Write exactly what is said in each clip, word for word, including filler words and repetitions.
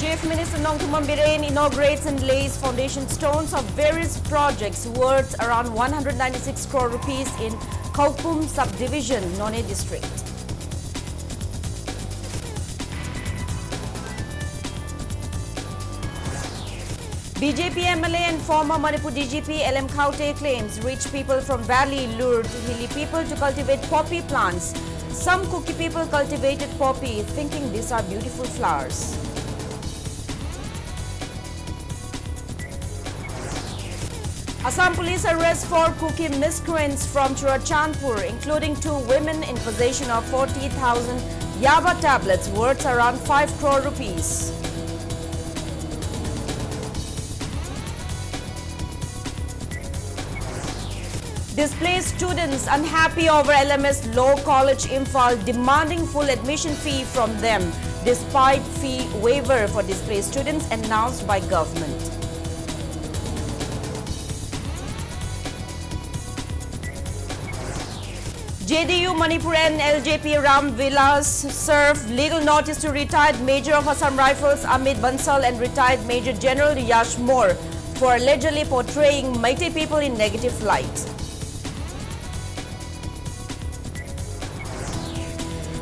Chief Minister Nongthumbam Biren inaugurates and lays foundation stones of various projects worth around one hundred ninety-six crore rupees in Khoupum subdivision, Noney district. B J P M L A and former Manipur D G P L M Khaute claims rich people from Valley lured hilly people to cultivate poppy plants. Some Kuki people cultivated poppy thinking these are beautiful flowers. Assam police arrest four Kuki miscreants from Churachandpur, including two women in possession of forty thousand Yaba tablets worth around five crore rupees. Displaced students unhappy over L M S Law College Imphal demanding full admission fee from them despite fee waiver for displaced students announced by government. J D U Manipur and L J P Ram Vilas serve legal notice to retired Major of Assam Rifles Amit Bansal and retired Major General Yash Moore for allegedly portraying Meitei people in negative light.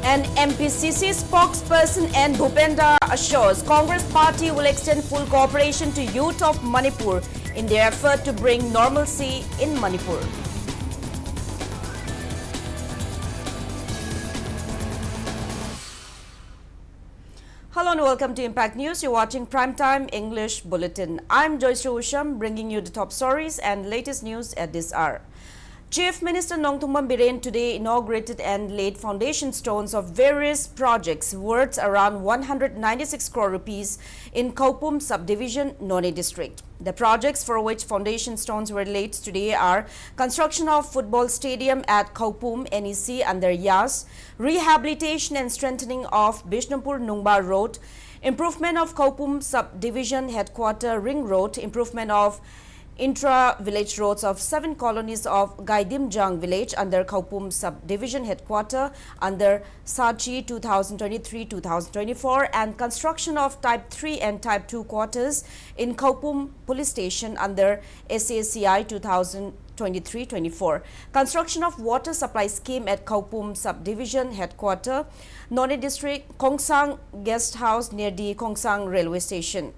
And M P C C spokesperson N Bhupender assures Congress party will extend full cooperation to youth of Manipur in their effort to bring normalcy in Manipur. Hello and welcome to Impact News. You're watching Primetime English Bulletin. I'm Joyce Usham, bringing you the top stories and latest news at this hour. Chief Minister Nongthumbam Biren today inaugurated and laid foundation stones of various projects worth around one hundred ninety-six crore rupees in Khoupum subdivision, Noney district. The projects for which foundation stones were laid today are construction of football stadium at Khoupum N E C under Yas, rehabilitation and strengthening of Bishnupur Nungba Road, improvement of Khoupum subdivision headquarter ring road, improvement of Intra-village roads of seven colonies of Gaidimjang village under Khaupum subdivision headquarter under SACHI two thousand twenty-three two thousand twenty-four and construction of type three and type two quarters in Khaupum police station under SACI two thousand twenty-three twenty-four. Construction of water supply scheme at Khaupum subdivision headquarter, Noney district, Khongsang guest house near the Khongsang railway station.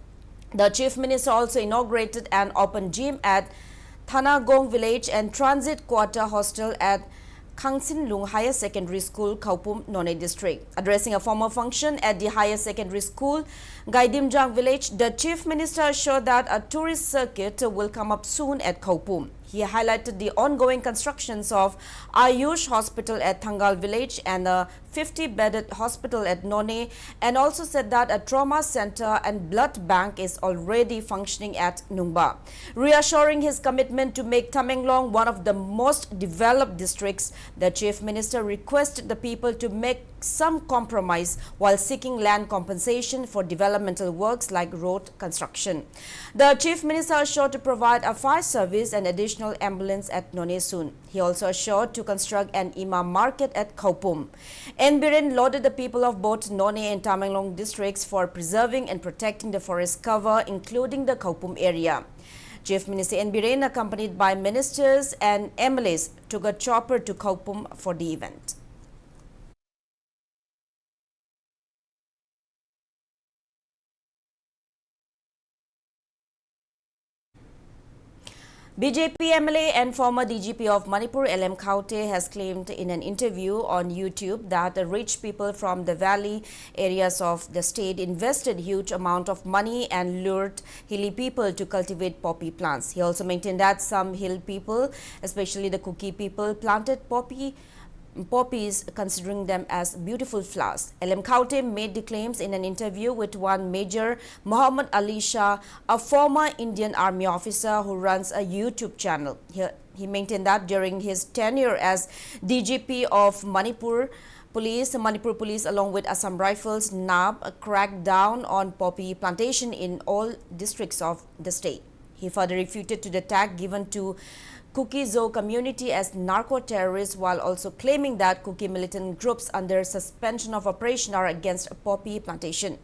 The Chief Minister also inaugurated an open gym at Thanagong village and transit quarter hostel at Khangsinlung Higher Secondary School, Khaupum, Noney district. Addressing a formal function at the higher secondary school, Gaidimjang village, the Chief Minister assured that a tourist circuit will come up soon at Khaupum. He highlighted the ongoing constructions of Ayush Hospital at Thangal village and a fifty-bedded hospital at Noney, and also said that a trauma center and blood bank is already functioning at Nungba. Reassuring his commitment to make Tamenglong one of the most developed districts, the Chief Minister requested the people to make some compromise while seeking land compensation for developmental works like road construction. The Chief Minister assured to provide a fire service and additional ambulance at Noney soon. He also assured to construct an Imam market at Khaupum. N Biren lauded the people of both Noney and Tamenglong districts for preserving and protecting the forest cover, including the Khaupum area. Chief Minister N Biren, accompanied by ministers and M L As, took a chopper to Khaupum for the event. B J P M L A and former D G P of Manipur, L M Khaute, has claimed in an interview on YouTube that the rich people from the valley areas of the state invested huge amount of money and lured hilly people to cultivate poppy plants. He also maintained that some hill people, especially the Kuki people, planted poppy poppies, considering them as beautiful flowers. L M Khaute made the claims in an interview with one Major Muhammad Ali Shah, a former Indian Army officer who runs a YouTube channel. He, he maintained that during his tenure as D G P of Manipur Police, Manipur Police, along with Assam Rifles, nab, cracked down on poppy plantation in all districts of the state. He further refuted to the attack given to Kuki Zo community as narco-terrorists, while also claiming that Kuki militant groups under suspension of operation are against poppy plantation.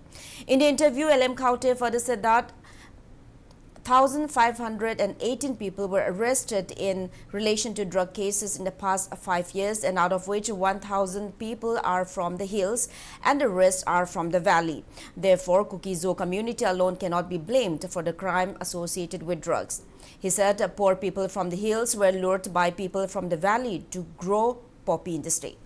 In the interview, L M Khaute further said that one thousand five hundred eighteen people were arrested in relation to drug cases in the past five years, and out of which one thousand people are from the hills and the rest are from the valley. Therefore, Kuki Zo community alone cannot be blamed for the crime associated with drugs. He said poor people from the hills were lured by people from the valley to grow poppy in the state.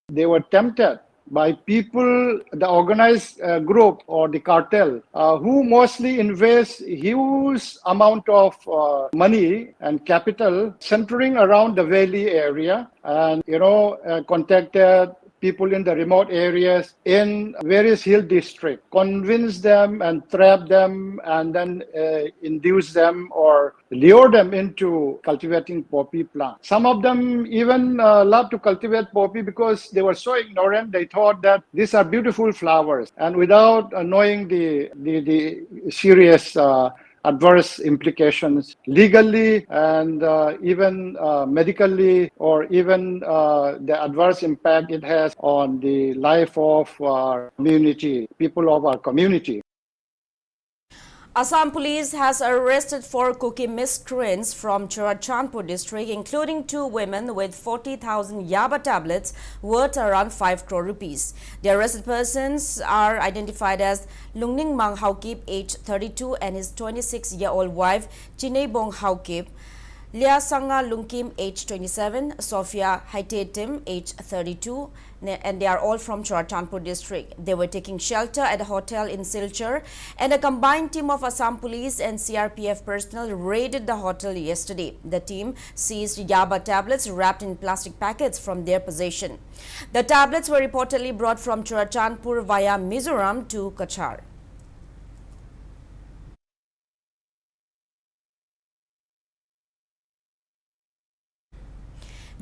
They were tempted by people, the organized uh, group or the cartel, uh, who mostly invest huge amount of uh, money and capital centering around the valley area, and you know uh, contacted people in the remote areas in various hill districts, convince them and trap them, and then uh, induce them or lure them into cultivating poppy plants. Some of them even uh, love to cultivate poppy because they were so ignorant, they thought that these are beautiful flowers. And without uh, knowing the, the, the serious uh, adverse implications legally and uh, even uh, medically, or even uh, the adverse impact it has on the life of our community, people of our community. Assam Police has arrested four Kuki miscreants from Churachandpur district, including two women with forty thousand yaba tablets worth around five crore rupees. The arrested persons are identified as Lungning Mang Haokip, age thirty-two, and his twenty-six-year-old wife, Chineibong Haokip, Lia Sanga Lungkim, age twenty-seven, Sophia Haitetim, age thirty-two, ne- and they are all from Churachandpur district. They were taking shelter at a hotel in Silchar, and a combined team of Assam Police and C R P F personnel raided the hotel yesterday. The team seized yaba tablets wrapped in plastic packets from their possession. The tablets were reportedly brought from Churachandpur via Mizoram to Cachar.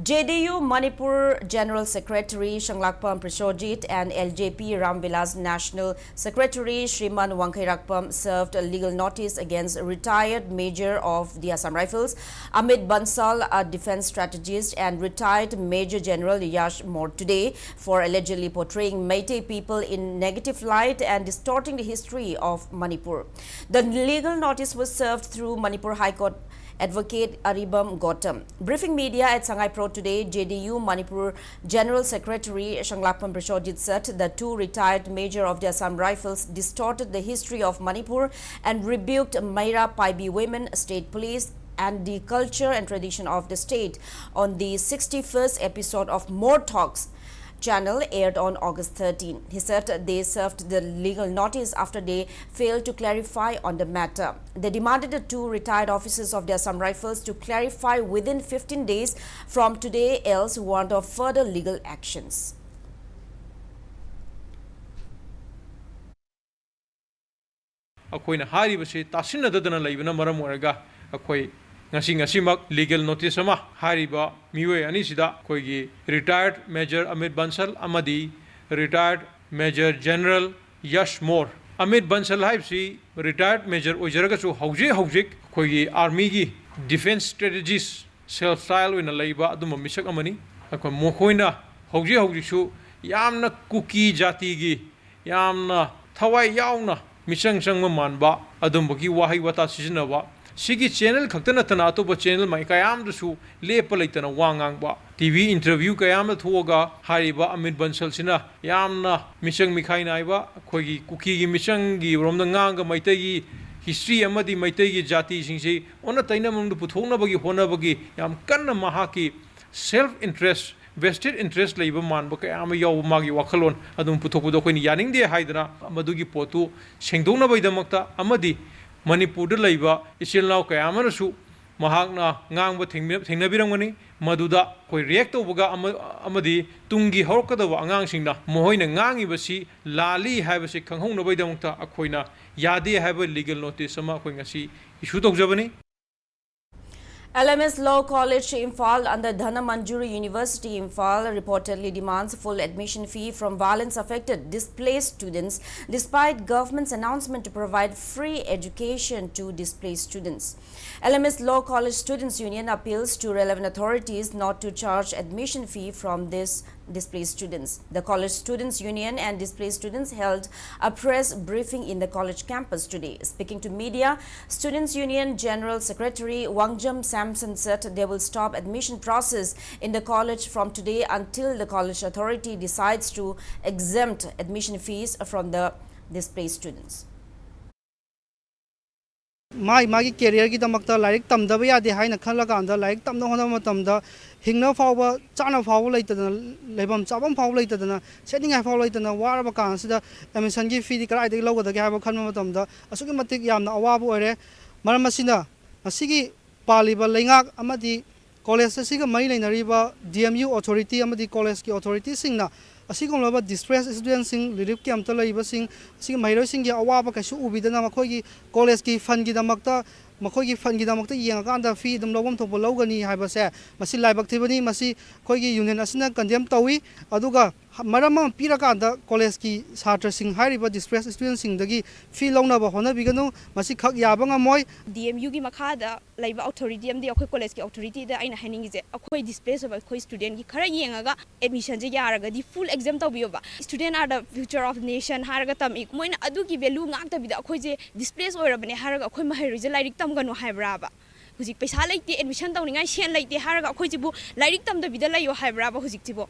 J D U Manipur General Secretary Shanglakpam Prasojit and L J P Ram Vilas National Secretary Shriman Wangkhairakpam served a legal notice against retired Major of the Assam Rifles Amit Bansal, a defense strategist, and retired Major General Yash Mor today for allegedly portraying Meitei people in negative light and distorting the history of Manipur. The legal notice was served through Manipur High Court Advocate Aribam Gautam. Briefing media at Sangai Pro today, J D U Manipur General Secretary Shanglakpam Prasojit said the two retired major of the Assam Rifles distorted the history of Manipur and rebuked Meira Paibi women, state police, and the culture and tradition of the state on the sixty-first episode of More Talks channel aired on August thirteen. He said they served the legal notice after they failed to clarify on the matter. They demanded the two retired officers of the Assam Rifles to clarify within fifteen days from today, else warned of further legal actions. ꯑꯩꯈꯣꯏꯅ ꯍꯥꯏꯔꯤꯕꯁꯤ ꯇꯥꯁꯤꯟꯅꯗꯗꯅ ꯂꯩꯕꯅ ꯃꯔꯝ ꯑꯣꯏꯔꯒ ꯑꯩꯈꯣꯏ ꯉꯁꯤ ꯉꯁꯤꯃꯛ legal notice ꯑꯃ ꯍꯥꯏꯔꯤꯕ ꯃꯤꯑꯣꯏ ꯑꯅꯤꯁꯤꯗ ꯑꯩꯈꯣꯏꯒꯤ ꯔꯤꯇꯥꯌꯔꯠ ꯃꯦꯖꯔ ꯑꯃꯤꯠ ꯕꯟꯁꯜ ꯑꯃꯗꯤ ꯔꯤꯇꯥꯌꯔꯠ major general Yash more. Amit ꯕꯟꯁꯜ ꯍꯥꯏꯕꯁꯤ ꯔꯤꯇꯥꯌꯔꯠ ꯃꯦꯖꯔ ꯑꯣꯏꯖꯔꯒꯁꯨ ꯍꯧꯖꯤꯛ ꯍꯧꯖꯤꯛ ꯑꯩꯈꯣꯏꯒꯤ ꯑꯥꯔꯃꯤꯒꯤ ꯗꯤꯐꯦꯟꯁ ꯁ꯭ꯇ꯭ꯔꯦꯇꯦꯖꯤꯁ ꯁꯦꯜꯐ ꯁ꯭ꯇꯥꯏꯜ ꯑꯣꯏꯅ ꯂꯩꯕ ꯑꯗꯨꯝꯕ ꯃꯤꯁꯛ ꯑꯃꯅꯤ꯫ ꯑꯩꯈꯣꯏ ꯃꯈꯣꯏꯅ ꯍꯧꯖꯤꯛ ꯍꯧꯖꯤꯛꯁꯨ ꯌꯥꯝꯅ ꯀꯨꯀꯤ ꯖꯥꯇꯤꯒꯤ ꯌꯥꯝꯅ ꯊꯋꯥꯏ ꯌꯥꯎꯅ ꯃꯤꯆꯪ ꯆꯪꯕ ꯃꯥꯟꯕ ꯑꯗꯨꯝꯕꯒꯤ ꯋꯥꯍꯩ ꯋꯥꯇꯥ ꯁꯤꯖꯤꯟꯅꯕ꯫ ꯁꯤꯒꯤ ꯆꯦꯅꯦꯜ ꯈꯛꯇ ꯅꯠꯇꯅ ꯑꯇꯣꯞꯄ ꯆꯦꯅꯦꯜ ꯃꯥꯏ ꯀꯌꯥ ꯑꯃꯗꯁꯨ ꯂꯦꯞꯄ ꯂꯩꯇꯅ ꯋꯥ ꯉꯥꯡꯕ, ꯇꯤ ꯚꯤ ꯏꯟꯇꯔꯚ꯭ꯌꯨ ꯀꯌꯥ ꯑꯃꯗ ꯊꯣꯛꯑꯒ ꯍꯥꯏꯔꯤꯕ ꯑꯃꯤꯠ ꯕꯟꯁꯜꯁꯤꯅ ꯌꯥꯝꯅ ꯃꯤꯆꯪ ꯃꯤꯈꯥꯏ ꯅꯥꯏꯕ, ꯑꯩꯈꯣꯏꯒꯤ ꯀꯨꯀꯤꯒꯤ ꯃꯤꯆꯪꯒꯤ ꯔꯣꯝꯗ ꯉꯥꯡꯉꯒ ꯃꯩꯇꯩꯒꯤ ꯍꯤꯁꯇ꯭ꯔꯤ ꯑꯃꯗꯤ ꯃꯩꯇꯩꯒꯤ ꯖꯥꯇꯤꯁꯤꯡꯁꯤ ꯑꯣꯟꯅ ꯇꯩꯅꯕ ꯃꯑꯣꯡꯗ ꯄꯨꯊꯣꯛꯅꯕꯒꯤ ꯍꯣꯠꯅꯕꯒꯤ ꯌꯥꯝ ꯀꯟꯅ ꯃꯍꯥꯛꯀꯤ ꯁꯦꯜꯐ ꯏꯟꯇꯔꯦꯁ, ꯚꯦꯁꯇꯦꯠ ꯏꯟꯇꯔꯦꯁ ꯂꯩꯕ ꯃꯥꯟꯕ ꯀꯌꯥ ꯑꯃ ꯌꯥꯎꯕ ꯃꯥꯒꯤ ꯋꯥꯈꯜꯂꯣꯟ ꯑꯗꯨꯝ ꯄꯨꯊꯣꯛꯄꯗꯣ ꯑꯩꯈꯣꯏꯅ ꯌꯥꯅꯤꯡꯗꯦ ꯍꯥꯏꯗꯅ ꯃꯗꯨꯒꯤ ꯄꯣꯠꯇꯨ ꯁꯦꯡꯗꯣꯛꯅꯕꯒꯤꯗꯃꯛꯇ ꯑꯃꯗꯤ ꯃꯅꯤꯄꯨꯔꯗ ꯂꯩꯕ ꯏꯆꯤꯜ ꯏꯅꯥꯎ ꯀꯌꯥ ꯑꯃꯅꯁꯨ ꯃꯍꯥꯛꯅ ꯉꯥꯡꯕ ꯊꯦꯡꯅ-, ꯊꯦꯡꯅꯕꯤꯔꯝꯒꯅꯤ꯫ ꯃꯗꯨꯗ ꯑꯩꯈꯣꯏ ꯔꯤꯌꯦꯛ ꯇꯧꯕꯒ ꯑꯃ-, ꯑꯃꯗꯤ ꯇꯨꯡꯒꯤ ꯍꯧꯔꯛꯀꯗꯕ ꯑꯉꯥꯡꯁꯤꯡꯅ ꯃꯈꯣꯏꯅ ꯉꯥꯡꯉꯤꯕꯁꯤ ꯂꯥꯜꯂꯤ ꯍꯥꯏꯕꯁꯤ ꯈꯪꯍꯧꯅꯕꯒꯤꯗꯃꯛꯇ ꯑꯩꯈꯣꯏꯅ ꯌꯥꯗꯦ ꯍꯥꯏꯕ ꯂꯤꯒꯦꯜ ꯅꯣꯇꯤꯁ ꯑꯃ ꯑꯩꯈꯣꯏ ꯉꯁꯤ ꯏꯁꯨ ꯇꯧꯖꯕꯅꯤ꯫ L M S Law College Imphal under Dhanamanjuri University Imphal reportedly demands full admission fee from violence affected displaced students despite government's announcement to provide free education to displaced students. L M S Law College Students Union appeals to relevant authorities not to charge admission fee from this displaced students. The College Students Union and displaced students held a press briefing in the college campus today. Speaking to media, Students Union General Secretary Wangjam Samson said they will stop admission process in the college from today until the college authority decides to exempt admission fees from the displaced students. ꯃꯥꯒꯤ ꯃꯥꯒꯤ ꯀꯦꯔꯤꯌꯔꯒꯤꯗꯃꯛꯇ ꯂꯥꯏꯔꯤꯛ ꯇꯝꯗꯕ ꯌꯥꯗꯦ ꯍꯥꯏꯅ ꯈꯜꯂꯀꯥꯟꯗ ꯂꯥꯏꯔꯤꯛ ꯇꯝꯅꯕ ꯍꯣꯠꯅꯕ ꯃꯇꯝꯗ ꯍꯤꯡꯅꯕ ꯐꯥꯎꯕ, ꯆꯥꯅꯕ ꯐꯥꯎꯕ ꯂꯩꯇꯗꯅ, ꯂꯩꯐꯝ ꯆꯥꯐꯝ ꯐꯥꯎꯕ ꯂꯩꯇꯗꯅ, ꯁꯦꯠꯅꯤꯡꯉꯥꯏ ꯐꯥꯎꯕ ꯂꯩꯇꯅ ꯋꯥꯔꯕ ꯀꯥꯟꯁꯤꯗ ꯑꯦꯗꯃꯤꯁꯟꯒꯤ ꯐꯤꯗꯤ ꯀꯗꯥꯏꯗꯒꯤ ꯂꯧꯒꯗꯒꯦ ꯍꯥꯏꯕ ꯈꯟꯕ ꯃꯇꯝꯗ ꯑꯁꯨꯛꯀꯤ ꯃꯇꯤꯛ ꯌꯥꯝꯅ ꯑꯋꯥꯕ ꯑꯣꯏꯔꯦ꯫ ꯃꯔꯝ ꯑꯁꯤꯅ ꯉꯁꯤꯒꯤ ꯄꯥꯜꯂꯤꯕ ꯂꯩꯉꯥꯛ ꯑꯃꯗꯤ ꯀꯣꯂꯦꯖ ꯑꯁꯤꯒ ꯃꯔꯤ ꯂꯩꯅꯔꯤꯕ D M U authority ꯑꯃꯗꯤ ꯀꯣꯂꯦꯖꯀꯤ ꯑꯣꯊꯣꯔꯤꯇꯤꯁꯤꯡꯅ ꯑꯁꯤꯒꯨꯝꯂꯕ ꯗꯤꯁꯄ꯭ꯂꯦꯁ ꯁ꯭ꯇꯨꯗꯦꯟꯁꯤꯡ, ꯔꯤꯂꯤꯐ ꯀꯦꯝꯞꯇ ꯂꯩꯔꯤꯕꯁꯤꯡ, ꯑꯁꯤꯒꯤ ꯃꯍꯩꯔꯣꯏꯁꯤꯡꯒꯤ ꯑꯋꯥꯕ ꯀꯩꯁꯨ ꯎꯕꯤꯗꯅ ꯃꯈꯣꯏꯒꯤ ꯀꯣꯂꯦꯖꯀꯤ ꯐꯟꯒꯤꯗꯃꯛꯇ, ꯃꯈꯣꯏꯒꯤ ꯐꯟꯒꯤꯗꯃꯛꯇ ꯌꯦꯡꯉꯀꯥꯟꯗ ꯐꯤ ꯑꯗꯨꯝ ꯂꯧꯐꯝ ꯊꯣꯛꯄ ꯂꯧꯒꯅꯤ ꯍꯥꯏꯕꯁꯦ ꯃꯁꯤ ꯂꯥꯏꯕꯛ ꯊꯤꯕꯅꯤ꯫ ꯃꯁꯤ ꯑꯩꯈꯣꯏꯒꯤ ꯌꯨꯅꯤꯌꯟ ꯑꯁꯤꯅ ꯀꯟꯗꯦꯝ ꯇꯧꯏ꯫ ꯑꯗꯨꯒ ꯃꯔꯝ ꯑꯃ ꯄꯤꯔꯀꯥꯟꯗ ꯀꯣꯂꯦꯖꯀꯤ ꯁꯥꯇ꯭ꯔꯁꯤꯡ, ꯍꯥꯏꯔꯤꯕ ꯗꯤꯁꯄ꯭ꯂꯦꯁ ꯁ꯭ꯇꯨꯗꯦꯟꯁꯤꯡꯗꯒꯤ ꯐꯤ ꯂꯧꯅꯕ ꯍꯣꯠꯅꯕꯤꯒꯅꯨ꯫ ꯃꯁꯤ ꯈꯛ ꯌꯥꯕ ꯉꯝꯃꯣꯏ꯫ D M U ꯒꯤ ꯃꯈꯥꯗ ꯂꯩꯕ ꯑꯣꯊꯣꯔꯤꯇꯤ ꯑꯃꯗꯤ ꯑꯩꯈꯣꯏ ꯀꯣꯂꯦꯖꯀꯤ ꯑꯣꯊꯣꯔꯤꯇꯤꯗ ꯑꯩꯅ ꯍꯥꯏꯅꯤꯡꯉꯤꯁꯦ, ꯑꯩꯈꯣꯏ ꯗꯤꯁꯄ꯭ꯂꯦꯁ ꯑꯣꯏꯕ ꯑꯩꯈꯣꯏ ꯁ꯭ꯇꯨꯗꯦꯟꯒꯤ ꯈꯔ ꯌꯦꯡꯉꯒ ꯑꯦꯗꯃꯤꯁꯟꯁꯦ ꯌꯥꯔꯒꯗꯤ ꯐꯨꯜ exam ꯇꯧꯕꯤꯌꯣꯕ꯫ Student are the future of nation ꯍꯥꯏꯔꯒ ꯇꯝꯃꯤ꯫ ꯃꯣꯏꯅ ꯑꯗꯨꯒꯤ ꯚꯦꯂꯨ ꯉꯥꯛꯇꯕꯤꯗ ꯑꯩꯈꯣꯏꯁꯦ ꯗꯤꯁꯄ꯭ꯂꯦꯁ ꯑꯣꯏꯔꯕꯅꯦ ꯍꯥꯏꯔꯒ ꯑꯩꯈꯣꯏ ꯃꯍꯩꯔꯣꯏꯁꯦ ꯂꯥꯏꯔꯤꯛ ꯇꯝꯒꯅꯨ ꯍꯥꯏꯕ꯭ꯔꯥꯕ? ꯍꯧꯖꯤꯛ ꯄꯩꯁꯥ ꯂꯩꯇꯦ, ꯑꯦꯗꯃꯤꯁꯟ ꯇꯧꯅꯤꯡꯉꯥꯏ ꯁꯦꯟ ꯂꯩꯇꯦ ꯍꯥꯏꯔꯒ ꯑꯩꯈꯣꯏꯁꯤꯕꯨ ꯂꯥꯏꯔꯤꯛ ꯇꯝꯗꯕꯤꯗ ꯂꯩꯌꯣ ꯍꯥꯏꯕ꯭ꯔꯥꯕ ꯍꯧꯖꯤꯛꯁꯤꯕꯨ?